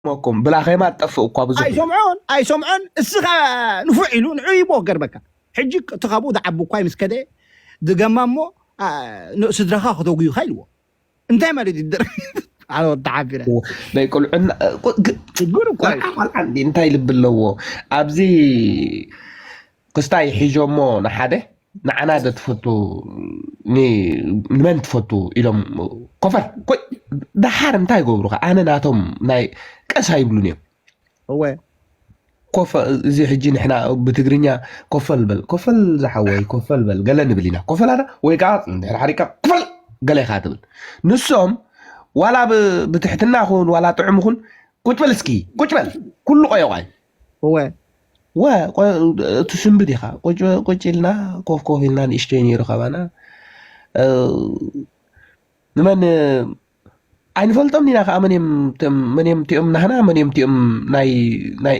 ሞኩም ብላኸማ ትጠፍእ እኳ ብዙሕ እዩ። ኣይሰምዖን ኣይሰምዖን እስኻ ንፉዕ ኢሉ ንዑ ይቦ ገርበካ። ሕጂ እቲ ካብኡ ዝዓቢ እኳ ምስ ከደ ድገማ እሞ ስድራኻ ክተጉዩኻ ኢልዎ። እንታይ ማለት እዩ? ኣወ ተሓቢረ ናይ ቆልዑና ሽግር እኮ እዩ። ቆልዓ ቆልዓ እንታይ ልቢ ኣለዎ? ኣብዚ ክስታይ ሒዞሞ ንሓደ ንዓና ዶ ትፈቱ ንመን ትፈቱ ኢሎም ኮፈር። ደሓር እንታይ ገብሩካ? ኣነ ናቶም ናይ ቀስ ኣይብሉን እዮም። እወ ኮፈ እዚ ሕጂ ንሕና ብትግርኛ ኮፈል በል ኮፈል ዝሓወይ ኮፈል በል ገለ ንብል ኢና። ኮፈል ኣዳ ወይ ከዓ እንድሕር ሓሪካ ኮፈል ገለ ኢኻ ትብል። ንሶም ዋላ ብትሕትና ኹን ዋላ ጥዑም ኹን ቁጭ በል እስኪ ቁጭ በል ኩሉ ቆየቋይ እወ ወ እቲ ስንብት ኢኻ ቁጭ ኢልና ኮፍ ኮፍ ኢልና ንእሽተይ ነይሩ ካባና ንመን ኣይንፈልጦም ኢና ከዓ መን እዮም እቲኦም ናህና መን እዮም እቲኦም ናይ ናይ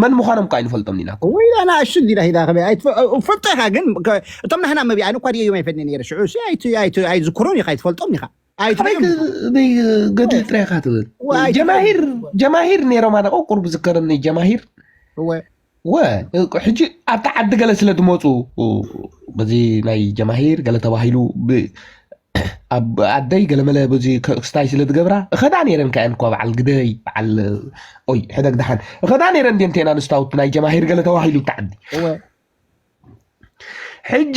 መን ምዃኖም ከዓ ኣይንፈልጦም ኢና ወይ ኣና ኣሹ እንዲና ሂዳ ከበ ፈልጦ ኢኻ ግን እቶም ናህና መቢኣን እኳ ድዮም ኣይፈድኒ ነይረ ሽዑ ኣይዝክሮን ኢኻ ኣይትፈልጦም ኢኻ ገድሊ ጥራይ ኢኻ ትብል ጀማሂር ጀማሂር ነይሮም ኣነ ቁርብ ዝከረኒ ጀማሂር ወ ሕጂ ኣብቲ ዓዲ ገለ ስለ ዝመፁ በዚ ናይ ጀማሂር ገለ ተባሂሉ ኣብ ኣደይ ገለመለ በዚ ክስታይ ስለ ዝገብራ እኸዳ ነይረን ከ እኳ በዓል ግደይ በዓል ኦይ ሕደግ ደሓን እኸዳ ነይረን ድየን ቴና ንስታውት ናይ ጀማሂር ገለ ተባሂሉ ተዓዲ ሕጂ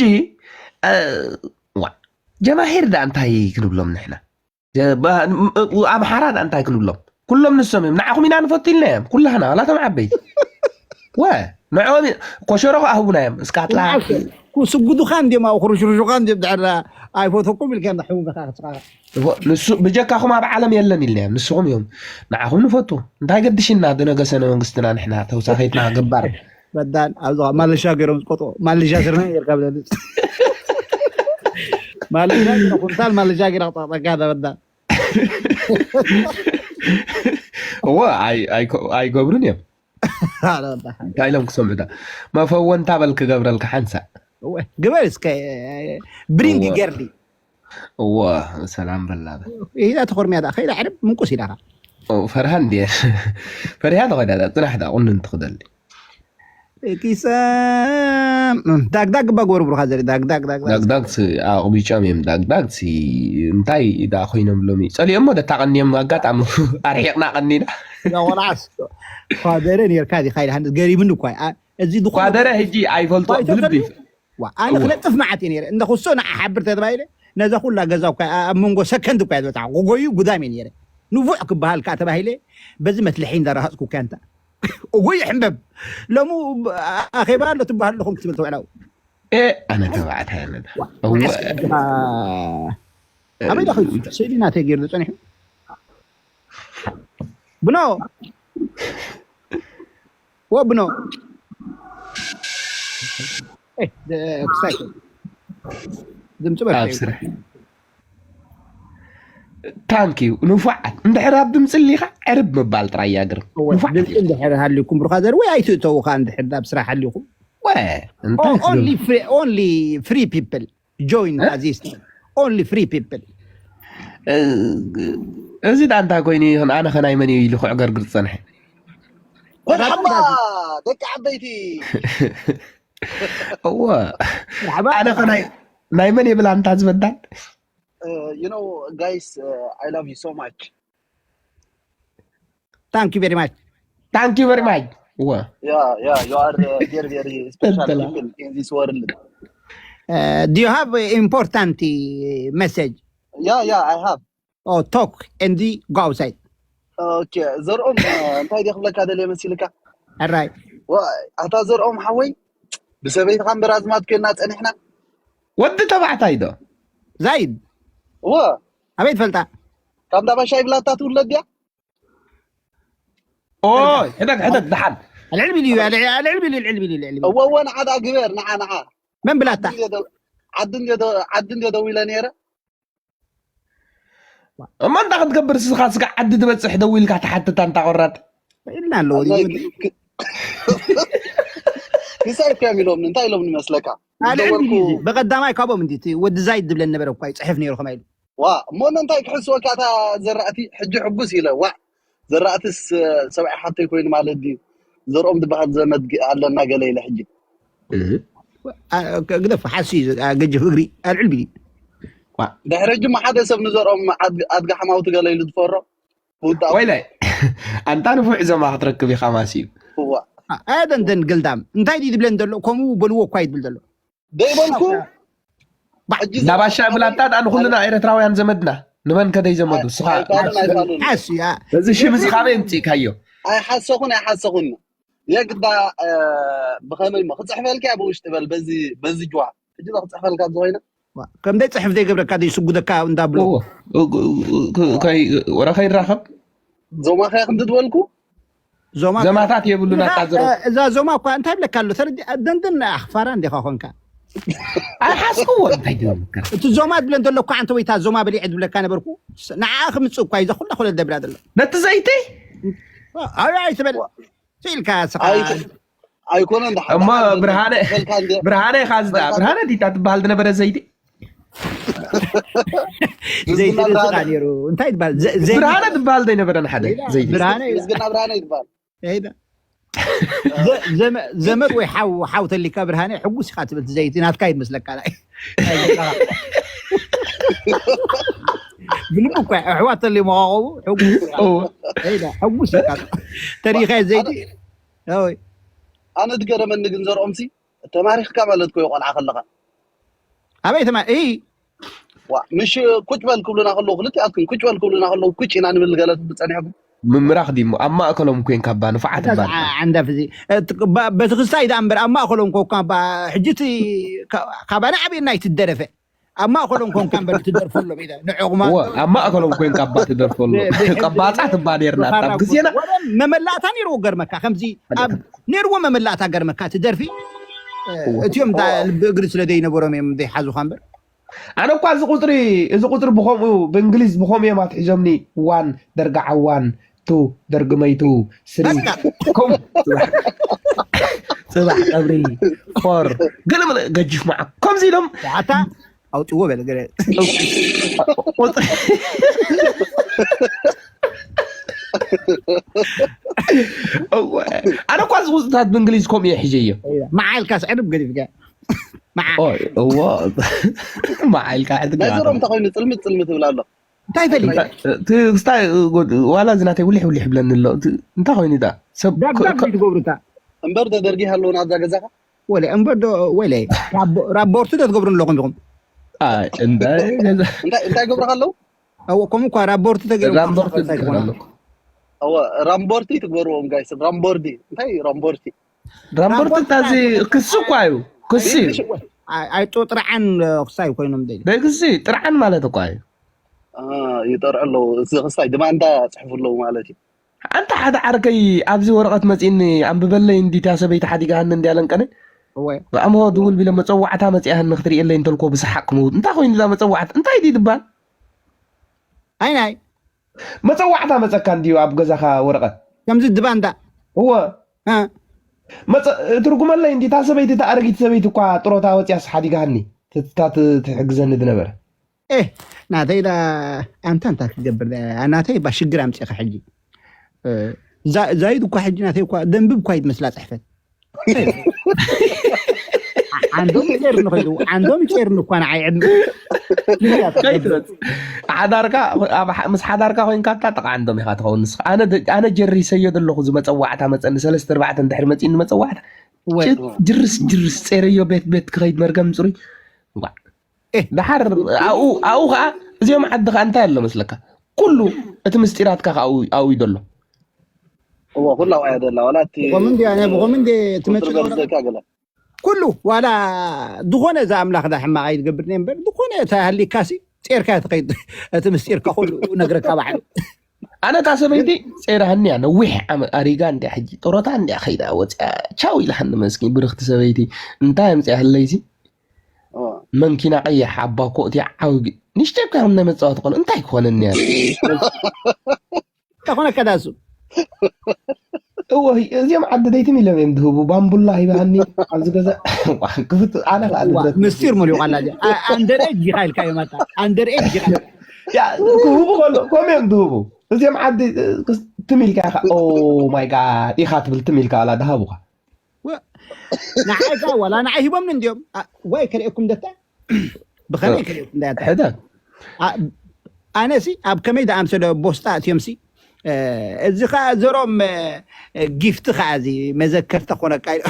ጀማሂር ዳ እንታይ ክንብሎም ንሕና ኣምሓራ ዳ እንታይ ክንብሎም ኩሎም ንሶም እዮም ንዓኹም ኢና ንፈቱ ኢልና እዮም ኩላህና ዋላቶም ዓበይቲ ወ ንዕኦም ኮሸሮ ከዓ ህቡና እዮም እስካትላ ስጉዱኻ እንዲም ኣብ ክርሽርሹኻ እንዲም ድሕር ኣይፈተኩም ኢልካ እዮም ሕሙም ከካ ክስኻ ንሱ ብጀካኹም ኣብ ዓለም የለን ኢልና እዮም ንስኹም እዮም ንዓኹም ንፈቱ እንታይ ገድሽና ዝነገሰነ መንግስትና ንሕና ተውሳኺትና ገባር በዳን ኣብዚ ማለሻ ገይሮም ዝቆጥሮ ማለሻ ስርና ጌርካ ብለልፅ ማለሻ ኩንታል ማለሻ ገይራ ክጠቅጠካ በዳን እዎ ኣይገብሩን እዮም እንታይ ኢሎም ክሰምዑ መፈወንታ በል ክገብረልካ ሓንሳእ ግበር እስከ ብሪንግ ገርሊ እዎ ሰላም በላ ይዛ ተኮርሚያ ዳ ከይዳ ዕርብ ምንቁስ ኢላካ ፈርሃ እንዲ ፈሪሃ ተኸዳ ጽናሕ ዳ ቁንን ትኽደሊ ኪሰ ዳግዳግ እባ ጎርብሩካ ዘሪ ዳግዳግ ዳግዳግ ዳግዳግ ኣቕቢጫም እዮም ዳግዳግ እንታይ ዳ ኮይኖም ሎሚ ጸሊኦም ሞ ደታ ቀኒዮም ኣጋጣሚ ኣርሒቕና ቀኒና ቆልዓስ ኳደረ ነርካ ዲካ ኢልካ ገሪብኒ እኳ እዚ ኳደረ ህጂ ኣይፈልጦ ብልቢ ኣነ ክለጥፍ መዓት እየ ነረ እንደ ክሶ ንዓ ሓብር ተተባሂለ ነዛ ኩላ ገዛ እኳ ኣብ መንጎ ሰከንድ እኳ ዝበፅሓ ጎጎዩ ጉዳም እየ ነረ ንፉዕ ክበሃል ከዓ ተባሂለ በዚ መትልሒ እንዳረሃፅኩ እኳ እንታ እጎይ ሕንበብ ሎሙ ኣኼባ ኣሎ ትበሃል ኣለኹም ክትብል ተውዕላው ኣነ ተባዕታይ ኣነ ኣበይ ዳ ስእሊ ናተይ ገይሩ ጸኒሑ ብኖ ወብኖ ድምፂ ታንክ ዩ ንፉዓት እንድሕር ኣብ ድምፂ ሊካ ዕርብ ምባል ጥራይ ያግርም ድምፂ እንድሕር ሃሊኩም ብሩካ ዘር ወይ ኣይትእተው ካ እንድሕር ኣብ ስራሕ ሃሊኩም እንታይ only free people join this only free people እዚ ዳ እንታይ ኮይኑ ይኹን ኣነ ከናይ መን እዩ ኢሉ ክዕገርግር ዝፀንሐ ቆልሓማ ደቂ ዓበይቲ እወ ኣነ ከናይ ናይ መን የብላ እንታ ዝበዳል you know guys uh, I love you so much thank you very much thank you very much እወ yeah yeah you are uh, very very special people in this world uh, do you have important message yeah yeah I have oh talk and go outside okay ዘርኦም እንታይ ዲ ክብለካ ደልየ መሲልካ ሕራይ ኣታ ዘርኦም ሓወይ ብሰበይትካ እምበር ኣዝማድ ኮይና ፀኒሕና ወዲ ተባዕታይ ዶ ዛይድ እወ ኣበይ ትፈልጣ ካብ እንዳባሻይ ብላታ ትውለድ ድያ ኦይ ሕደግ ሕደግ ደሓን ኣልዕልቢል እዩ ኣልዕልቢል እዩ ኣልዕልቢል እዩ እወ እወ ንዓ ግበር ንዓ ንዓ መን ብላታ ዓዲ እንድዮ ደው ኢለ ነይረ እማ እንታይ ክትገብር ስኻ ስጋ ዓዲ ትበፅሕ ደው ኢልካ ትሓትታ እንታ ቆራጥ ኢልና ኣለዎ ክሳይ እዮም ኢሎም እንታይ ኢሎም ንመስለካ በቀዳማይ ካብኦም እንዲ ወዲ ዛይድ ዝብለን ነበረ እኳ ይፅሕፍ ነይሩ ከማ ኢሉ ዋ እሞ እንታይ ክሕስወካ እታ ዘራእቲ ሕጂ ሕጉስ ኢለ ዋ ዘራእትስ ሰብኣይ ሓተይ ኮይኑ ማለት ድዩ? ዘርኦም ዝበሃል ዘመድ ኣለና ገለ ኢለ ሕጂ። ግደፍ ሓሲ ገጅፍ እግሪ ኣልዕል ቢሊ ድሕሪ ሕጂ ሓደ ሰብ ንዘርኦም ኣድጋ ሓማውቲ ገለ ኢሉ ዝፈሮ ወይላይ ኣንታ ንፉዕ ዘማ ክትረክብ ኢኻ ማሲ እዩ። ኣደንደን ገልዳም እንታይ ድዩ ዝብለን ዘሎ? ከምኡ በልዎ እኳ ይብል ዘሎ ደይበልኩ ናባሻ ብላታ ዳ ንኩልና ኤረትራውያን ዘመድና ንመን ከደይ ዘመዱ ስኻ እዚ ሽም እዚ ካበይ ምጽእካዮ? ኣይሓሰኹን ኣይሓሰኹን የግዳ ብኸመይ ሞ ክፅሕፈልካ እያ ብውሽጢ በል በዚ በዚ ጅዋ ሕጂ ዶ ክፅሕፈልካ ዝኾይነ ከምደይ ፅሕፍ ዘይገብረካ ደይ ስጉደካ እንዳብሎ ወረ ከይራኸብ ዞማ ከያ ክንዲ ዝበልኩ ዞማ ዘማታት የብሉና ጣዘሮ እዛ ዞማ እኳ እንታይ ብለካ ኣሎ ተረዲ ደንድን ኣኽፋራ እንዲኻ ኮንካ ኣይሓስክዎ እንታይ ድበልካ እቲ ዞማ ትብለ እንተሎ እኳ ኣንተ ወይታ ዞማ በሊዐ ትብለካ ነበርኩ ንዓ ክምፅእ እኳ ይዛ ኩላ ኮለ ደብራ ዘሎ ነቲ ዘይቲ ኣይ ኣይትበል ኢልካ ስኻ ኣይኮነን እሞ ብርሃነ ብርሃነ ኢኻ ዝዳ ብርሃነ ዲታ ትበሃል ዝነበረ ዘይቲ ዘይቲ ርዝቃ ነይሩ እንታይ ትበሃል ብርሃነ ትበሃል ዘይነበረን ሓደ ዘይቲ ብርሃነ ምስግና ብርሃነ ይትበሃል ዘመድ ወይ ሓው ሓው ተሊካ ብርሃነ ሕጉስ ኢኻ ትብል ዘይቲ ናትካ ይመስለካ ናይ ብልቡ እኳ ኣሕዋት ተልዩ መቃቆቡ ሕጉስ ኢኻ ተሪኸ ዘይቲ ኣነ ትገረመኒ ግን ዘርኦምሲ ተማሪኽካ ማለት ኮ ቆልዓ ከለኻ ኣበይ ተማ ምሽ ቁጭ በል ክብሉና ከለዉ ክልቲኣትኩም ቁጭ በል ክብሉና ከለዉ ቁጭ ኢና ንብል ገለ ትብል ጸኒሕኩም ምምራኽ ዲሞ ኣብ ማእከሎም ኮንካ ባ ንፉዓት እባ ዓንዳፍ እዚ በቲ ክስታይ ደኣ እምበር ኣብ ማእከሎም ኮንካ ባ ሕጂ እቲ ካባና ዓብየና ኣይትደረፈ ኣብ ማእከሎም ኮንካ እምበር ትደርፈሎም ኢለ ንዕቑማ እወ ኣብ ማእከሎም ኮንካ እባ ትደርፈሎም ቀባጻት እባ ነርና ኣብ ግዜና መመላእታ ነይርዎ ገርመካ ከምዚ ኣብ ነይርዎ መመላእታ ገርመካ ትደርፊ እቲኦም ልቢ እግሪ ስለ ዘይነበሮም እዮም ዘይሓዙካ እምበር ኣነ እኳ እዚ ቁፅሪ እዚ ቁፅሪ ብከምኡ ብእንግሊዝ ብከምኡ እዮም ኣትሒዞምኒ ዋን ደርጋ ዓዋን ቱ ደርጊ መይቱ ስሪ ከምኡ ፅባሕ ቀብሪ ፎር ገለመለ ገጅፍ መዓ ከምዚ ኢሎም ኣታ ኣውፅዎ በለ ገለ ኣነ እኳ እዚ ቁፅታት ብእንግሊዝ ከምኡ እየ ሒዘዮ መዓልካ ስዕርብ ገዲፍካ እዎ መዓልካ ሕትገ ናይዘሮም እንተኮይኑ ፅልምት ፅልምት ትብል ኣሎ እንታይ ፈሊ ክስታይ ዋላ እዚ ናተይ ውልሕ ውልሕ ይብለኒ ኣሎ እንታይ ኮይኑ ዳ ሰብ ዳብዳብ ትገብሩ እታ እምበር ተደርጊ ሃለዉ ናብዛ ገዛኻ ወለ እምበር ዶ ወለ ራቦርት ዶ ትገብሩ ኣለኹም ኢኹም እንታይ እንታይ ገብሩ ከለዉ ከምኡ እኳ ራቦርት ተገይሩ ራምቦርት ትገብሩ ኣለኩ ራምቦርቲ ትግበርዎም ጋይስ ራምቦርዲ እንታይ ራምቦርቲ ራምቦርቲ ታዚ ክሲ እኳ እዩ ክሲ እዩ ኣይጦ ጥርዓን ክሳይ ኮይኖም ደይ ክሲ ጥርዓን ማለት እኳ እዩ ይጠርዑ ኣለዉ እዚ ክሳይ ድማ እንዳ ፅሕፉ ኣለዉ ማለት እዩ ኣንታ ሓደ ዓርከይ ኣብዚ ወረቐት መፂእኒ ኣንብበለይ እንዲታ ሰበይቲ ሓዲጋሃኒ እንዲያለን ቀነ ኣሞ ድውል ቢለ መፀዋዕታ መፂኣሃኒ ክትርእየለይ እንተልኮ ብሰሓቅ ክመውት እንታይ ኮይኑ እዛ መፀዋዕታ እንታይ ድዩ ትበሃል ኣይ ናይ መፀዋዕታ መፀካ እንድዩ ኣብ ገዛኻ ወረቐት ከምዚ ድባንዳ እወ ትርጉመለይ እንዲ እታ ሰበይቲ እታ ኣረጊት ሰበይቲ እኳ ጥሮታ ወፂያስ ሓዲጋሃኒ ትሕግዘኒ ዝነበረ ናተይ ኣንታ እንታይ ክትገብር ናተይ ባ ሽግር ኣምፂኻ ሕጂ ዛይድ እኳ ሕጂ ናተይ እኳ ደንብብ እኳ ይትመስላ ፅሕፈት ዓንዶም ይጨርኒ ከይዱ ዓንዶም ይጨርኒ እኳ ንዓይ ዕድመ ከይትመፅ ሓዳርካ ምስ ሓዳርካ ኮይንካ ብታ ጥቃ ዓንዶም ኢካ ትኸውን ንስካ ኣነ ጀሪሰዮ ዘለኹ ዝመፀዋዕታ መፀኒ ሰለስተ ኣርባዕተ እንድሕር መፂኒ መፀዋዕታ ጅርስ ጅርስ ፀረዮ ቤት ቤት ክኸይድ መርገም ፅሩይ ደሓር ኣብኡ ከዓ እዚኦም ዓዲ ከዓ እንታይ ኣሎ መስለካ ኩሉ እቲ ምስጢራትካ ከዓ ኣብኡ ዘሎ እዋ ኩላ ዋያ ደላ ዋላ እቲ ብኸምንዲ ኣነ ብኸምንዲ ትመፅእ ዘካ ገለ ኩሉ ዋላ ዝኾነ እዛ ኣምላኽ ዳ ሕማቕ ኣይትገብርኒ እምበር ዝኾነ እታ ሃሊካሲ ጼርካ ትኸይድ እቲ ምስጢርካ ኩሉ ነግረካ ባዕሉ ኣነ እታ ሰበይቲ ጼራሃኒ እያ ነዊሕ ዓመት ኣሪጋ እንዲያ ሕጂ ጥሮታ እንዲያ ከይዳ ወፅያ ቻው ኢላሃኒ መስኪን ብርኽቲ ሰበይቲ እንታይ ኣምፅያ ህለይሲ መንኪና ቀያሕ ኣባ ኮእቲ ዓው ንሽተይ እኮ ናይ መፃወቲ ኮነ እንታይ ክኾነኒ እያ ተኾነካ ዳሱ እዎ እዚኦም ዓዲ ደይትም ኢሎም እዮም ዝህቡ ባምቡላ ሂባሃኒ ኣብዚ ገዛ ክፍት ኣነ ከዓ ምስጢር መሊቑ ኣላ ኣንደር ኤጅ ኢኻ ኢልካ እዮም ኣታ ኣንደር ኤጅ ኢኻ ክህቡ ከሎ ከም እዮም ዝህቡ እዚኦም ዓዲ ትም ኢልካ ኢኻ። Oh my God ኢኻ ትብል፣ ትም ኢልካ ዋላ ድሃቡኻ። ንዓይ ካ ዋላ ንዓይ ሂቦምኒ እንዲዮም። አ፣ ወይ ከርእየኩም ደታ? ብኸመይ ከርእየኩም ደታ? ሕደ አ፣ ኣነሲ ኣብ ከመይ ደኣምሰለ ቦስጣ እትዮምሲ፣ እ፣ እዚ ኸዓ ዘሮም፣ እ፣ ጊፍቲ ኸዓ እዚ መዘከርታ ኮነካ ኢሉ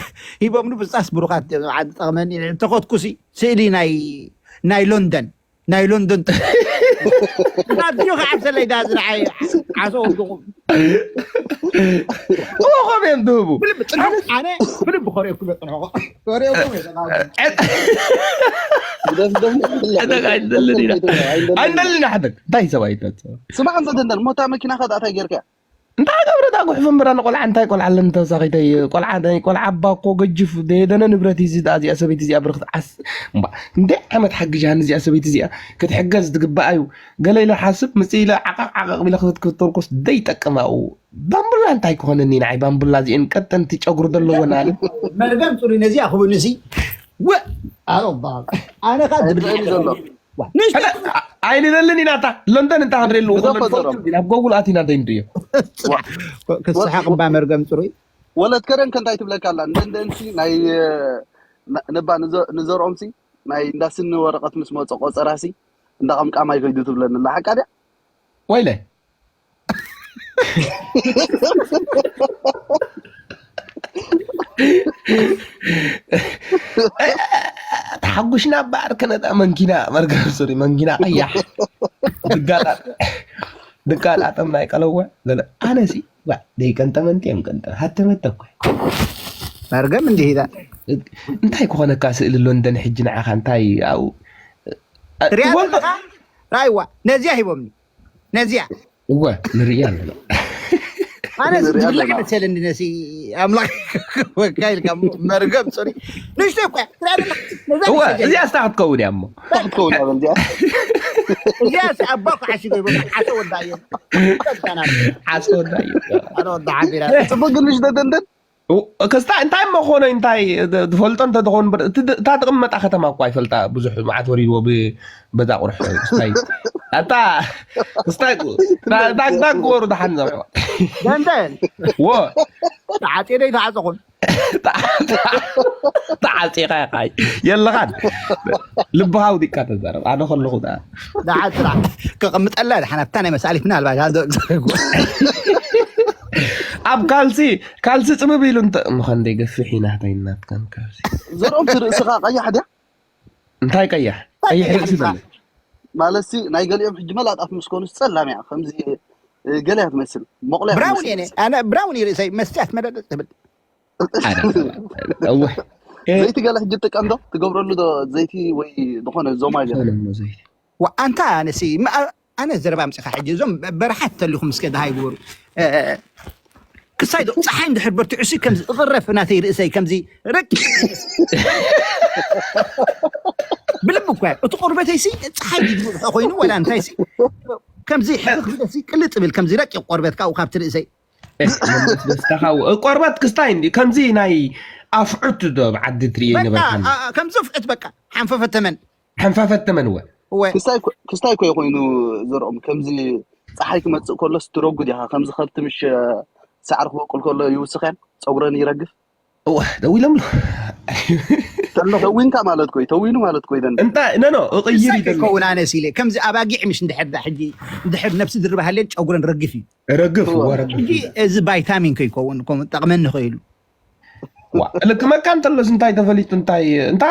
ሂቦምኒ። ብጻስ ብሩኻት እዮም፣ ዓዲ ጠቕመኒ። ተኸትኩሲ ስእሊ ናይ ናይ ሎንደን ናይ ሎንደን ራድዮ ከዓብሰለይ ዳ ዝረዓይ ዓሶ ወድኹም። እዎ፣ ከምኡ እዮም ዝህቡ። ብልቢ ጽንሑ። ኣነ ብልቢ ኮሪኦኩም የጽንሑ። ኮሪኦኩም የጽንሑ። ሕደግ ኣይንደልን ኢና። ኣይንደልን ኢና ሕደግ። እንታይ ሰብ ኣይትረጽ? ስማዕ እንተ ደንደን ሞታ መኪና ከ እንታይ ጌርካ? እንታይ ገብረ እታ ጉሕፍ እምበራ ንቆልዓ እንታይ ቆልዓ ኣለን ተወሳኺተይ? ቆልዓ ናይ ቆልዓ ኣባ እኮ ገጅፍ ደየደነ ንብረት እዩ። እዚ ደኣ እዚኣ ሰበይቲ እዚኣ ብርክት ዓስ እምባ እንደ ዓመት ሓግጃኒ እዚኣ ሰበይቲ እዚኣ ክትሕገዝ ትግባኣ እዩ። ገለ ኢለ ሓስብ ምጽ ኢለ ዓቐቕ ዓቐቕ ቢለ ክትክተርኩስ ደይጠቅም ኣብኡ። ባምቡላ እንታይ ክኾነኒ ንዓይ ባምቡላ እዚአን ቀጠንቲ ጨጉሪ ዘለወን ኣለ። መርገም ጽሩይ ነዚኣ ክብንሲ ወ ኣሮባ ኣነ ካ እንታይ እዩ ዘሎ? ንእሽቶ ኣይንደልን ኢና እታ ሎንደን እንታ ክንሪሉ ግደፎ ዘሮም። ናብ ጎጉል ኣቲና ደይንድዮ። ክስሓቅ እባ መርገም ጽሩይ ወለት ከረን ከንታይ ትብለካ ኣላ? እንደንደንሲ ናይ ነ- ነባ ንዘ- ንዘርኦምሲ ናይ እንዳስኒ ወረቐት ምስ መጾ ቆጸራሲ እንዳቐምቃማ ይኸይዱ ትብለኒ ኣላ። ሓቃ ድያ? ወይለ ተሓጉሽና እምበኣር ከነዳ መንኪና መርገም ሶሪ መንኪና ቀያሕ ድጋጣ ድጋጣጥም ናይ ቀለወ ገለ ኣነሲ ዋ ደይቀንጠመንቲ እዮም ቀንጠ ሃተመት ተኮ መርገም እንዲህ ይላል። እንታይ ክኾነካ ስእሊ ሎንደን ሕጂ ንዓኻ እንታይ ኣብኡ ሪያ ዘለኻ ራይዋ ነዚያ ሂቦምኒ ነዚያ እወ ንርእያ ኣለና ኣነ ንሪኣ ዝብላዕ ኣለና። መሰለኒ ነሲ ኣምላኽ ወካ ኢልካ እሞ መርገም ሶሪ ንእሽቶ እኳ ትሪኣ ዘለኻ ነዛ እወ ንእሽቶ እዚኣ ስታ ክትከውን እያ እሞ ክትከውን እያ በልዚኣ። እዚኣ ሲ ኣባ እኮ ዓሽጎ ይበሉ ዓሶ ወዳ እዮም ዓሶ ወዳ እዩ ኣረ ወዳ ሓቢራ ጽቡቅ ግን ንሽ ደደንደን ከስታ እንታይ መኾነ እንታይ ትፈልጦ እንተ ትኸውን በር- እቲ ድ- እታ ትቕመጣ ከተማ እኳ ይፈልጣ ብዙሕ መዓት ወሪድዎ ብ- በዛ ቁርሕ ስታይ ኣታ ስታይ ዳግዳግ ወሩ ደሓን ዘምዕዋ ደንደን ወ ተዓፂ ደይ ተዓፀኹን ተዓፂኻ ኢኻ የለኻን ልብኻ ውዲቅካ ተዛረብ ኣነ ከለኹ ደኣ ደሓን ስራሕ ከቐምጠላ ደሓን ኣብታ ናይ መሳሊት ምናልባት ኣብ ካልሲ ካልሲ ፅብብ ኢሉ እንተ ምኸንደይ ገፊሕ ኢናተይ እናትካን ካልሲ ዘርኦም ርእስኻ ቀያሕ ድያ? እንታይ ቀያሕ ቀይሕ ርእሲ ዘሎ ማለትሲ ናይ ገሊኦም ሕጂ መላጣት ምስ ኮኑስ ጸላም እያ ከምዚ ገለ እያ ትመስል መቑለ እያ ብራውን ትመስል። እየ ኣነ ብራውን እየ ርእሰይ መስትያት መደደ ትብል እወ ዘይቲ ገለ ሕጂ ትጥቀም ዶ ትገብረሉ ዶ ዘይቲ ወይ ዝኾነ ዞማ ገለ ኣንታ ኣነሲ ኣነ ዘረባ ኣምፅኻ ሕጂ እዞም በረሓት ተሊኹም እስከ ደሃይ ግበሩ ክሳይ ዶ ፀሓይ እንድሕር በርቲዑ ሲ ከምዚ እቕረፍ ናተይ ርእሰይ ከምዚ ረቂ ብልቢ እኳ እቲ ቆርበተይ ሲ ፀሓይ ድግብሖ ኮይኑ ወላ እንታይ ሲ ከምዚ ሕርክ ብለሲ ቅልጥ ብል ከምዚ ረቂ ቆርበት ካብኡ ካብቲ ርእሰይ ደስታኻ ቆርበት ክስታይ እንዲ ከምዚ ናይ ኣፍዑት ዶ ብዓዲ ትርእዮ በቃ ነበርካ ከምዚ ፍዑት በቃ ሓንፈፈተመን ሓንፋፈተመን ወ እወ ክስታይ ኮ- ክስታይ ኮ ኮይኑ ዘርኦም ከምዚ ፀሓይ ክመፅእ ከሎስ ትረጉድ ኢኻ ከምዚ ከብቲ ምሽ ሳዕሪ ክበቁል ከሎ ይውስኸን ፀጉረን ይረግፍ እወ ደው ኢሎምሉ ተዊንካ ማለት ኮይ ተዊኑ ማለት ኮይ ደን እንታይ ነኖ እቕይር ክሳይ ይደል ከይከውን ኣነ ሲለ ከምዚ ኣባጊዕ ምሽ እንድሕር ዳ ሕጂ እንድሕር ነብሲ ድርባ ሃልየን ጨጉረን ረግፍ እዩ ረግፍ ወረግፍ ሕጂ እዚ ቫይታሚን ከይከውን ከምኡ ጠቕመኒ ኸይሉ ልክመካ እንተሎስ እንታይ ተፈሊጡ እንታይ እንታይ